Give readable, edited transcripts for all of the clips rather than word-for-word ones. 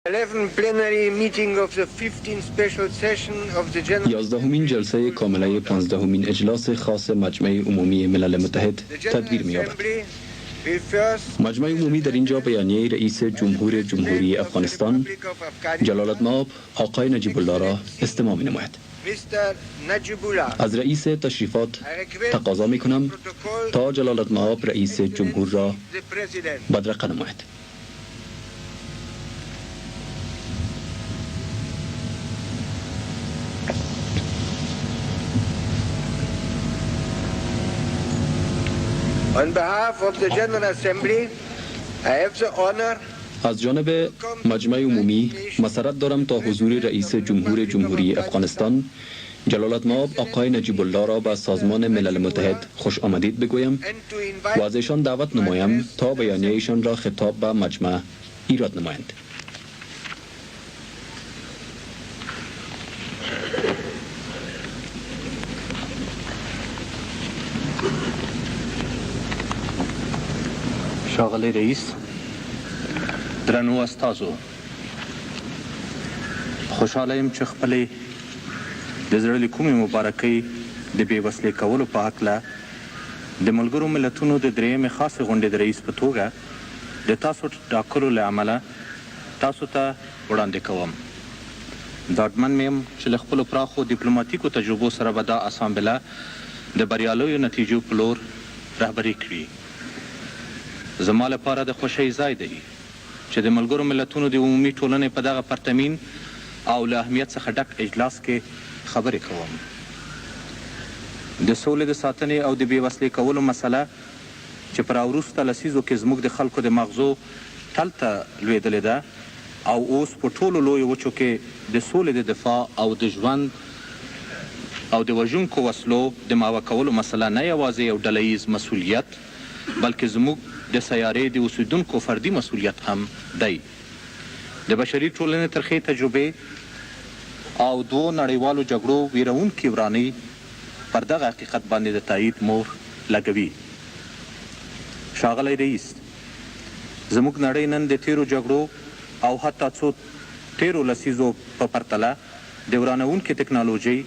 11 plenary meeting of the 15th special session of the General 11مین جلسه کامله 15مین اجلاس خاص مجمع عمومی ملل متحد The General تدبیر می‌یابد. Assembly will first مجمع عمومی در اینجا بیانیه رئیس جمهور جمهوری افغانستان Republic of Afghanistan, جلالت مآب آقای نجیب الله را استماع می نماید. Mr. Najibullah. از رئیس تشریفات I request تقاضا می کنم protocol تا جلالت مآب رئیس جمهور را the President. بدرقه نماید. On behalf of the General Assembly, I have the honor از جانب مجمع عمومی مسرت دارم تا حضور رئیس جمهور جمهوری افغانستان جلالت مآب آقای نجیب الله را به سازمان ملل متحد خوش آمدید بگویم and to invite و از ایشان دعوت نمایم تا بیانیه ایشان را خطاب به مجمع ایراد نمایند. ښاغلی رئیس، درنو استازو، خوشحاله یم چې خپلې د زړه له کومې مبارکۍ د بې وسلې کولو په هکله د ملګرو ملتونو د درېیمې خاصې غونډې د رئیس په توګه د تاسو ټاکلو له امله تاسو ته وړاندې کوم. ډاډمن یم چې له خپلو پراخو دیپلوماتیکو تجربو سره به دا اسامبله د بریالیو نتیجو په لور رهبري کړي. زما لپاره د خوښۍ ځای دی چې د ملګرو ملتونو د عمومي ټولنې په دغه پرتمین او له اهمیت څخه ډک اجلاس کې خبرې کوم. د سولې د ساتنې او د بې وسلې کولو مسله چې په راوروسته لسیزو کې زموږ د خلکو د مغزو تل ته لوېدلې ده او اوس په ټولو لویو وچو کې د سولې د دفاع او د ژوند او د وژونکو وسلو د محوه کولو مسله نه یوازې یو ډله ییز مسوولیت، بلکې زموږ د سیارې د اوسېدونکو فردي مسوولیت هم دی. د بشري ټولنې ترخې تجربې او دوو نړیوالو جګړو ویرونکې ورانۍ پر دغه حقیقت باندې د تایید مور لګوي. ښاغلی رئیس، زموږ نړۍ نن د تېرو جګړو او حتی څو تېرو لسیزو په پرتله د ورانوونکې تکنالوژۍ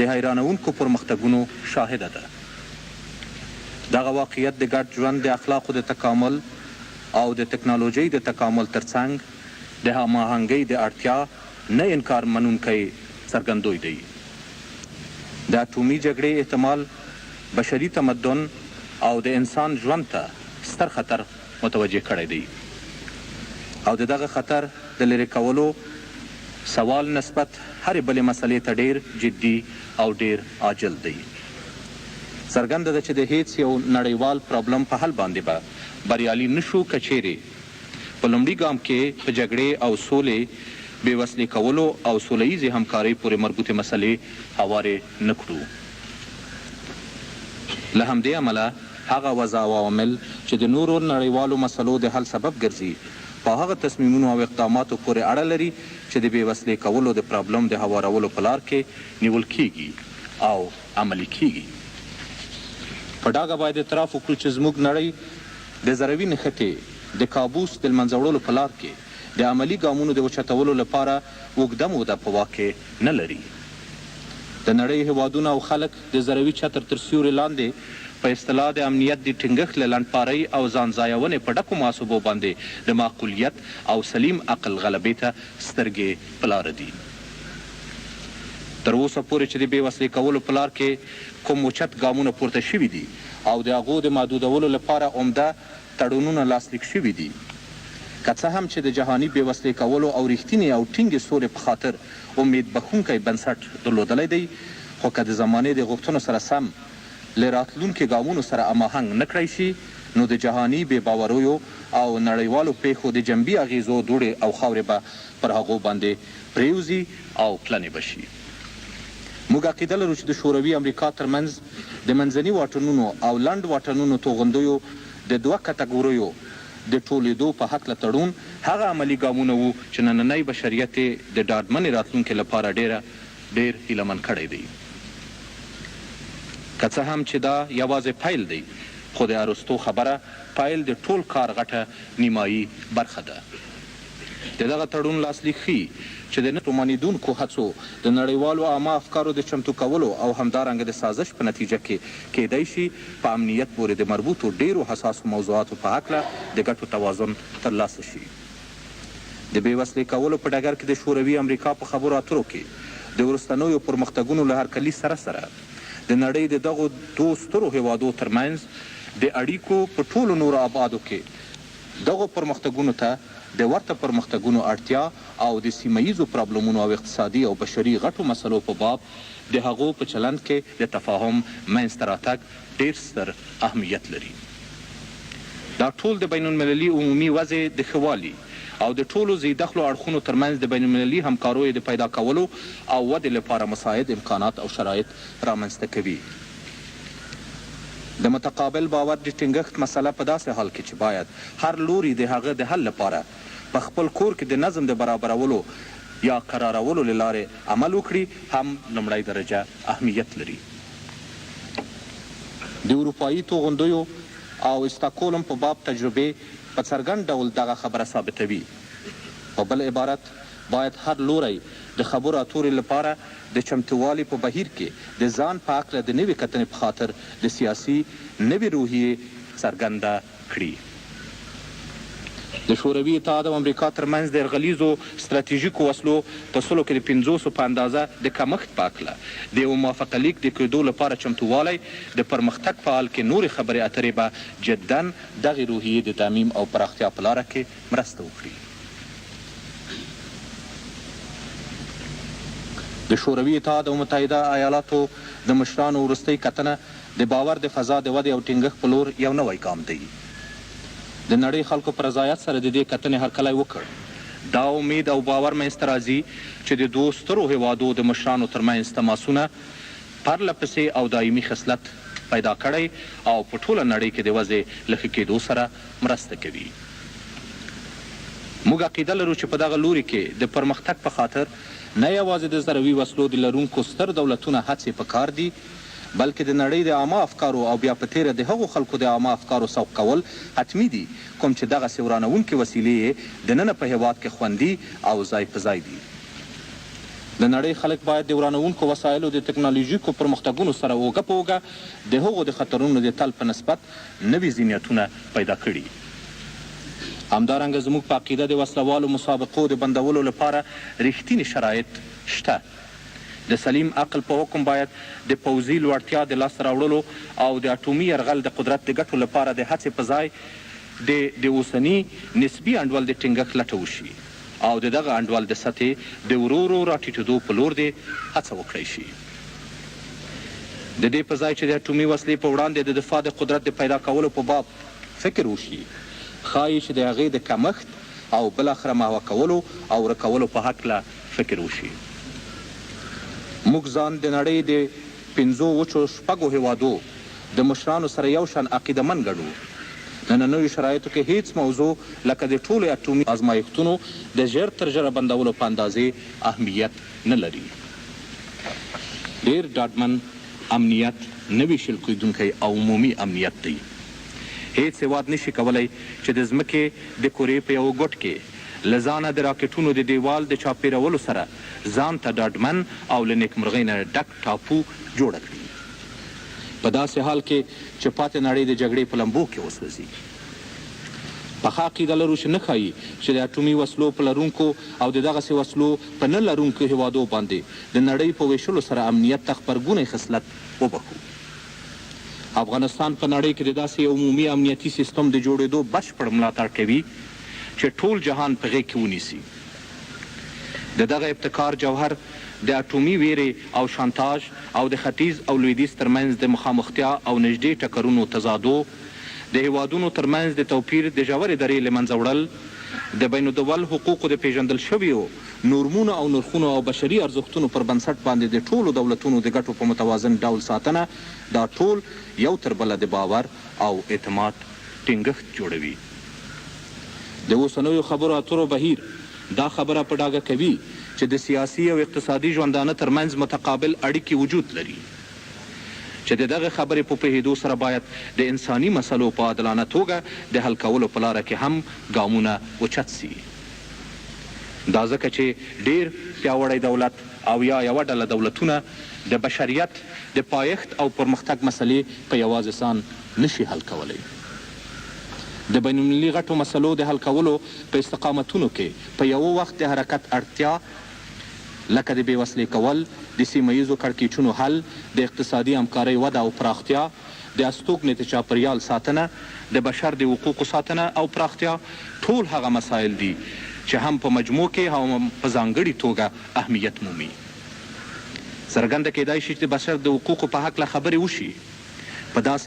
د حیرانوونکو پرمختګونو شاهده ده. دغه واقعیت د ګډ ژوند د اخلاقو د تکامل او د تکنالوژۍ د تکامل ترڅنګ د هماهنګۍ د اړتیا نه انکار منونکی څرګندوی دی. د اټومي جګړې احتمال بشري تمدن او د انسان ژوند ته ستر خطر متوجه کړی دی او د دغه خطر د لرې کولو سوال نسبت هرې بلې مسئلې ته ډېر جدي او ډېر عاجل دی. څرګنده ده چې د هېڅ یو نړیوال پرابلم په حل باندې به بریالي نه شو که چېرې په لومړي ګام کې په جګړې او سولې، بې وسلې کولو او سوله ییزې همکارۍ پورې مربوطې مسئلې هوارې نه کړو. له همدې امله هغه وضع او عوامل چې د نورو نړیوالو مسئلو د حل سبب ګرځي، په هغه تصمیمونو او اقداماتو پورې اړه لري چې د بې وسلې کولو د پرابلم د هوارولو په لار کې نیول کېږي او عملي کېږي. په ډاګه باید اعتراف وکړو چې زموږ نړۍ د ذروي نښتې د کابوس د لمنځه وړلو په لار کې د عملي ګامونو د اوچتولو لپاره اوږده موده په واک کې نه لري. د نړۍ هېوادونه او خلک د ذروي چتر تر سیوري لاندې په اصطلاح د امنیت د ټینګښت له لنډپارۍ او ځان ځایونې په ډکو محاسبو باندې د معقولیت او سلیم عقل غلبې ته سترګې په لاره دي. تر اوسه پورې چې د بې وسلې کولو په لار کې کوم اوچت ګامونه پورته شوي دي او د هغو د محدودولو لپاره عمده تړونونه لاسلیک شوي دي، که څه هم چې د جهاني بې وسلې کولو او رښتینې او ټینګې سولې په خاطر امید بښونکی بنسټ درلودلی دی، خو که د زمانې د غوښتنو سره سم له راتلونکي ګامونو سره اماهنګ نه کړای شي، نو د جهاني بې باوریو او نړیوالو پېښو د جنبي اغېزو دوړې او خاورې به پر هغو باندې پرېوځي او پلنې به شي. موږ عقیده لرو چې د شوروي امریکا تر منځ د منځني واټنونو او لنډ واټنونو توغندیو د دوه کتګوریو د ټولېدو په هکله تړون هغه عملي ګامونه وو چې نننی بشریت یې د ډاډمنې راتلونکې لپاره ډېره ډېر هیله من کړی دی. که څه هم چې دا یوازې پیل دی، خو د ارسطو خبره پیل د ټول کار غټه نیمايي برخه ده. د دغه تړون لاسلیک ښيي چې د نه ستومانېدونکو هڅو، د نړیوالو عامه افکارو د چمتو کولو او همدارنګه د سازش په نتیجه کې کېدای شي په امنیت پورې د مربوطو ډېرو حساسو موضوعاتو په هکله د ګټو توازن تر لاسه شي. د بې وسلې کولو په ډګر کې د شوروي امریکا په خبرو اترو کې د وروستنیو پرمختګونو له هرکلي سره سره د نړۍ د دغو دوو سترو هېوادو تر منځ د اړیکو په ټولو نورو ابعادو کې دغو پرمختګونو ته د ورته پرمختګونو اړتیا او د سیمه ییزو پرابلمونو او اقتصادي او بشري غټو مسئلو په باب د هغو په چلند کې د تفاهم منځ ته راتګ ډېر ستر اهمیت لري. دا ټول د بین المللي عمومي وضعې د ښه والي او د ټولو ذیدخلو اړخونو تر منځ د بین المللي همکارویو د پیدا کولو او ودې لپاره مساعد امکانات او شرایط رامنځ ته کوي. د متقابل باور د ټینګښت مسئله په داسې حال کې چې باید هر لوري د هغه د حل لپاره په خپل کور کې د نظم د برابرولو یا کرارولو له لارې عمل وکړي، هم لومړی درجه اهمیت لري. د اروپايي توغندیو او استاکولم په باب تجربې په څرګند ډول دغه خبره ثابتوي. په بل عبارت باید هر لوری د خبرو اتورو لپاره د چمتووالي په بهیر کې د ځان په هکله د نوې کتنې په خاطر د سیاسي نوې روحیې څرګنده کړي. د شوروي اتحاد او امریکا تر منځ د یرغلیزو ستراتیژیکو وسلو په سلو کې د پنځوسو په اندازه د کمښت په هکله د یوه موافقه لیک د کېدو لپاره چمتووالی د پرمختګ په حال کې نورې خبرې اترې به جداً دغې روحیې د تعمیم او پراختیا په لاره کې مرسته وکړي. د شوروي اتحاد او متحده ایالاتو د مشرانو وروستۍ کتنه د باور د فضا د ودې او ټینګښت په لور یو نوی ګام دی. د نړۍ خلکو په رضایت سره د دې کتنې هرکلی وکړ. دا امید او باور منځ ته راځي چې د دوو سترو هېوادو د مشرانو تر منځ تماسونه پرله پسې او دایمي خصلت پیدا کړی او په ټوله نړۍ کې د وضعې له ښه کېدو سره مرسته کوي. موږ عقیده لرو چې په دغه لوري کې د پرمختګ په خاطر نه یوازې د ذروي وسلو د لرونکو ستر دولتونه هڅې په کار دي، بلکې د نړۍ د عامه افکارو او بیا په تېره د هغو خلکو د عامه افکارو سوق کول حتمي دي کوم چې دغسې ورانوونکې وسیلې یې د ننه په هېواد کې خوندي او ځای په ځای دي. د نړۍ خلک باید د ورانوونکو وسایلو د تکنالوژیکو پرمختګونو سره اوږه په اوږه د هغو د خطرونو د تل په نسبت نوي ذهنیتونه پیدا کړي. همدارنګه زموږ په عقیده د وسله والو مسابقو د بندولو لپاره رښتیني شرایط شته. د سلیم عقل په حکم باید د پوځي لوړتیا د لاسته راوړلو او د اټومي یرغل د قدرت د ګټو لپاره د هڅې په ځای د د اوسني نسبي انډول د ټینګښت لټه وشي او د دغه انډول د سطحې د ورو ورو راټیټېدو په لور دې هڅه وکړای شي. د دې په ځای چې د اټومي وسلې په وړاندې د دفاع د قدرت د پیدا کولو په باب فکر وشي، ښايي چې د هغې د کمښت او بالاخره محوه کولو او ورکولو په هکله فکر وشي. موږ ځان د نړۍ د پنځو وچو شپږو هېوادو د مشرانو سره یو شان عقیده من ګڼو. نننیو شرایطو کې هېڅ موضوع لکه د ټولو اټومي ازمایښتونو د ژر تر ژره بندولو په اندازې اهمیت نه لري. ډېر ډاډمن امنیت نه وېشل کېدونکی او عمومي امنیت دی. هېڅ هېواد نه شي کولی چې د ځمکې د کرې په یوه ګوټ کې له ځانه د راکټونو د دېوال د چاپېرولو سره ځان ته ډاډمن او له نېکمرغۍ نه ډک ټاپو جوړه کړي، په داسې حال کې چې پاتې نړۍ د جګړې په لمبو کې وسوځي. پخه عقیده لرو چې نه ښايي چې د اټومي وسلو په لرونکو او د دغسې وسلو په نه لرونکو هېوادو باندې د نړۍ په وېشلو سره امنیت ته غبرګونی خصلت وبښو. افغانستان په نړۍ کې د داسې یو عمومي امنیتي سیستم د جوړېدو بشپړ ملاتړ کوي چې ټول جهان په غېږ کې ونیسي. د دغه ابتکار جوهر د اټومي وېرې او شانتاژ او د ختیځ او لوېدیځ تر منځ د مخامختیا او نژدې ټکرونو تضادو، د هېوادونو تر منځ د توپیر د ژورې درې له منځه وړل، د بین الدول حقوقو د پېژندل شویو نورمونو او نرخونو او بشري ارزښتونو پر بنسټ باندې د ټولو دولتونو د ګټو په متوازن ډول ساتنه، دا ټول یو تر بله د باور او اعتماد ټینګښت جوړوي. د اوسنیو خبرو اترو بهیر دا خبره په ډاګه کوي چې د سیاسي او اقتصادي ژوندانه تر منځ متقابل اړیکي وجود لري چې د دغې خبرې په پوهېدو سره باید د انساني مسئلو په عادلانه توګه د حل کولو په لاره کې هم ګامونه اوچت سي. دا ځکه چې ډېر پیاوړی دولت او یا یوه ډله دولتونه د بشریت د پایښت او پرمختګ مسئلې په یوازې ځان نه شي حل کولی. د بین المللي غټو مسئلو د حل کولو په استقامتونو کې په یوه وخت د حرکت اړتیا لکه د بې وسلې کول، د سیمه ییزو کړکېچونو حل، د اقتصادي همکارۍ وده او پراختیا، د استوګنې د چاپریال ساتنه، د بشر د حقوقو ساتنه او پراختیا ټول هغه مسایل دي چې هم په مجموع کې او هم په ځانګړي توګه اهمیت مومي. څرګنده کېدای شي چې د بشر د حقوقو په هکله خبرې وشي په داسې.